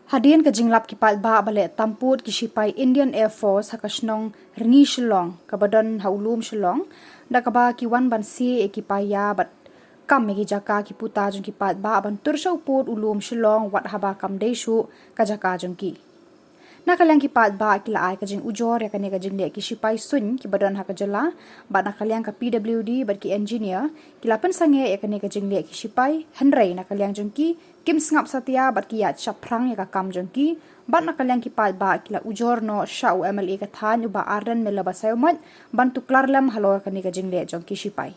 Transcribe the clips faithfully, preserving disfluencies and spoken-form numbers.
Hadien ka jinglap ki paidbah ba leh tampud ki shipai Indian Air Force ha ka shnong Rngi Shillong kaba don ha u lum Shillong, da kaba ki wan ban sie ïa ki paia bad kam ïa ki jaka ki puta jong ki paidbah ban tur sha u pud u lum Shillong wat haba kam dei shuh ka jaka jong ki. Na ka liang ki paidbah ki la ai ka jingujor ïa kane ka jingleh ki shipai suiñ kiba don ha ka jylla, bad na ka liang ka P W D bad ki engineer ki la pynsangeh ïa kane ka jingleh ki shipai, hynrei na ka liang jong ki kim sngap satia bad ki ïaid shaphrang ïa ka kam jong ki, bad na ka liang ki paidbah ki la ujor noh sha u M L A ka thaiñ u Bah Ardent Miller Basaiawmoit ban tuklar lem halor kane ka jingleh jong ki shipai.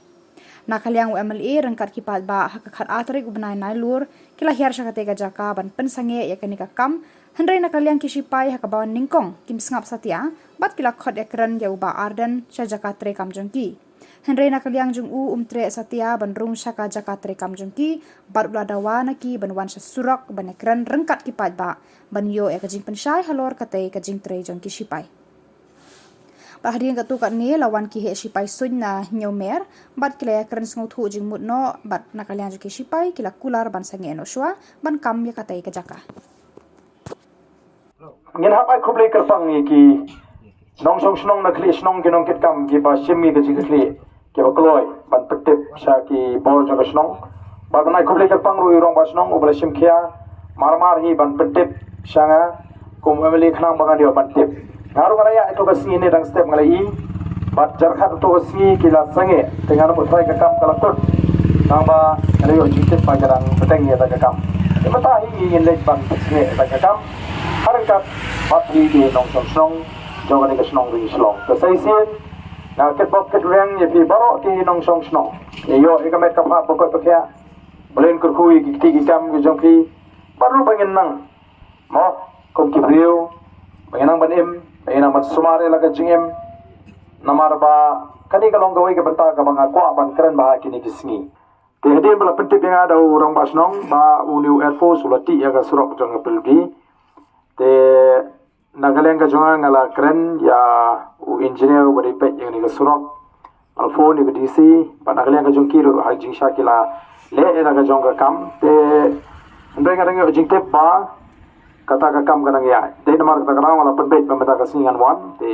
Na ka liang u M L A ryngkat ki paidbah ha ka khatar tarik u bnai Nailur ki la hiar sha katei ka jaka ban pynsangeh ïa kane ka kam, hynrei na ka liang ki shipai ha kaba nyngkong kim sngap satia bad ki la khot ïa kren ïa u Bah Ardent sha jaka treikam jong ki. Hynrei na ka liang jong u um treh satia ban rung sha ka jaka treikam jong ki, bad u la dawa na ki ban wan sha surok ban ïa kren ryngkat ki paidbah ban ïoh ïa ka jingpynshai halor katei ka jingtrei jong ki shipai. Bad hadien katto katne la wan ki heh shipai suiñ na Hynñiewmer bad ki la ïa kren sngewthuh jingmut noh, bad na ka liang jong ki shipai ki la kular ban sangeh noh shuwa ban kam ïa katei ka jaka. Ngin hap ai khublei kyrpang ïa ki nongshong shnong na khlieh shnong, ki nongkitkam kiba shim ïa ka jingkitkhlieh kiba kloi ban pyntip sha ki bor jong ka shnong. Bad ban ai khublei kyrpang ruh ïa u rangbah shnong uba la shim khia marmar hi ban pyntip sha nga kum M L A khnang ba ngan ïoh ban tip. Nga ruh nga la ïaid ïa kato ka sngi ne dang step nga la i bad jyrkhat ïa kato ka sngi ki la sangeh, te ngan ym tharai ka kam ka la kut. Tang ba nga la ïoh jingtip ba ka dang bteng ïa kata ka kam. Te mynta hi ngin leit ban pynsangeh ïa kata ka kam ha ryngkat bad hi ki nongshong shnong jong kane ka shnong Rngi Shillong. Te sa shisien nga kitbok kitrwiang ïa phi baroh ki nongshong shnong, ïa ïoh ïa ka met ka phad ba koit ba khiah. Balei kyrkhu ïa ki kti ki kam ki jong phi. Baroh ba ngin nang mo kum ki briew, ba ngin nang ban im, ba ngin nang ban sumar ïa la ka jingim. Namar ba kane ka long kawei ka bynta kaba nga kwah ban kren bha ha kine ki sngi. Te hadien ba la pyntip ïa nga da u rangbah shnong ba une u Air Force u la tih ïa ka surok jong ka P W D. Te na ka liang ka jong nga nga la kren ïa u engineer uba dei peit ïa kane ka surok. Nga la phone ïa ka D C bad na ka liang ka jong ki ruh ha jingshisha ki la leh ïa la ka jong ka kam. Te hynrei nga dang ïoh jingtip ba kata ka kam ka dang ïaid. Te namar kata ka daw nga la pynbeit ba mynta ka sngi ngan wan, te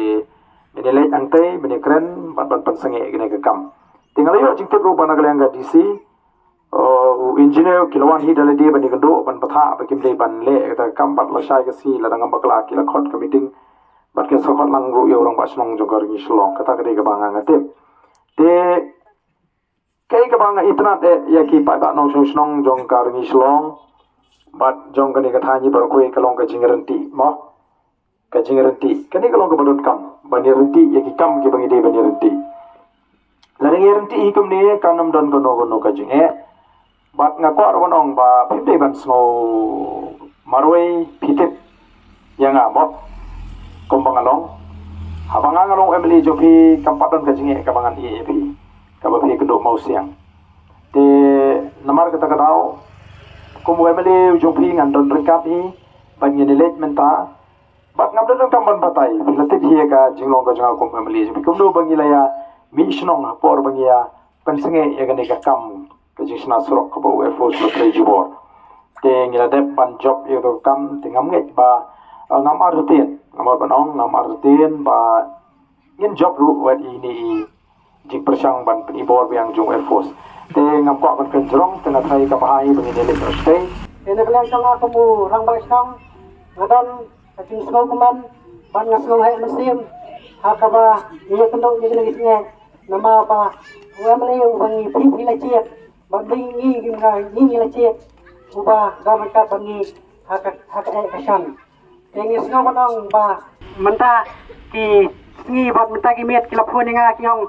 ngin ïa leit hangtei ban ïa kren bad ban pynsangeh ïa kane ka kam. Te nga la ïoh jingtip ruh ba na ka liang ka D C, uh, u engineer ki la wan hi da lade ban ïakynduh ban bthah ba kim dei ban leh kata ka kam, bad lashai ka sngi lada ngam bakla ki la khot ka meeting bad ki sa khot lang ruh ïa u rangbah shnong jong ka Rngi Shillong. Kata ka dei kaba nga nga tip. Te kaei kaba nga itynnad eh ïa ki paidbah nongshong shnong jong ka Rngi Shillong bad jong kane ka thaiñ baroh kawei ka long ka jingryntih mo. Ka jingryntih kane ka long kaba donkam ban ïa ryntih ïa ki kam kiba ngi dei ban ïa ryntih. Lada ngi ryntih hi kumne kam don kano kano ka jingeh. Bad nga kwah ruh ban ong ba phim dei ban sngew marwei, phi tip ïa nga mo kumba nga long. Haba nga nga long M L A jong phi kam pat don ka jingeh kaba ngan ïeh ïa phi kaba phi kynduh mawsiang. Te namar kata ka daw kum u M L A jong phi ngan don ryngkat hi bad ngin ïa leit mynta. Bad ngam da donkam ban batai, phi la tip hi ïa ka jinglong ka jong nga kum M L A jong phi. Kumno ba ngi la ïa mih shnong ha por ba ngi ïa pynsangeh ïa kane ka kam ka jingshna surok kaba u Air Force u la trei jubor. Te ngi la dep ban jop ïa ka kam, te ngam ngeit ba, eh, ngam artatien, ngam ot ban ong, ngam artatien ba ngin jop ruh wat ïa ine i jingpyrshang ban pynibor biang jong u Air Force. Te ngam kwah ban kren jrong, te nga tharai kaba bha hi ba ngin ïa leit noh shatei. Te na ka liang jong nga kum u rangbah shnong, nga don ka jingsngewkmen bad nga sngew heh mynsiem ha kaba ngi ïakynduh ïa kine ki jingeh, namar ba u M L A uba ngi phi phi la jied bad ngi ngi ngi ngi la jied, uba don ryngkat bad ngi ha ka ha ka eh ka shan. Te ngi sngew ban ong ba mynta ki sngi bad mynta ki miet ki la phone ïa nga ki ong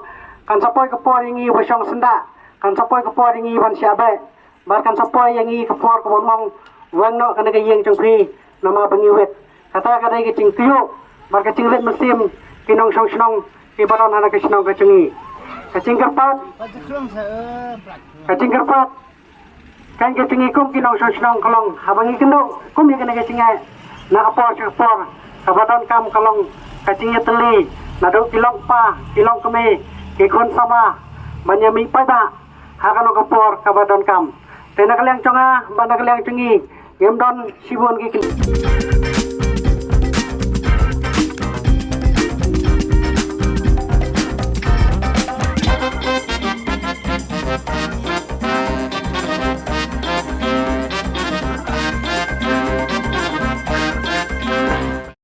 kan sa poi ka por ïa ngi ba shong syndah, kan sa poi ka por ïa ngi ban shah beh, bad kan sa poi ïa ngi ka por kaba ong weng noh kane ka ïing jong phi, namar ba ngi wit. Kata ka dei ka jingkyrpad bad ka jingleh mynsiem ki nongshong shnong kiba don ha kane ka shnong ka jong ngi. Ka jingkyrpad, ka jingkyrpad kan ka jingïakhun ki nongshong shnong ka long haba ngi kynduh kum ïa kane ka jingeh na ka por sha ka por, kaba donkam ka long ka jingïatylli naduh ki longkpa ki longkmie, ki khun samla ban ïa mih paidbah ha kano ka por kaba donkam. Te na ka liang jong nga bad na ka liang jong ngi Ngim don shibun ki kin-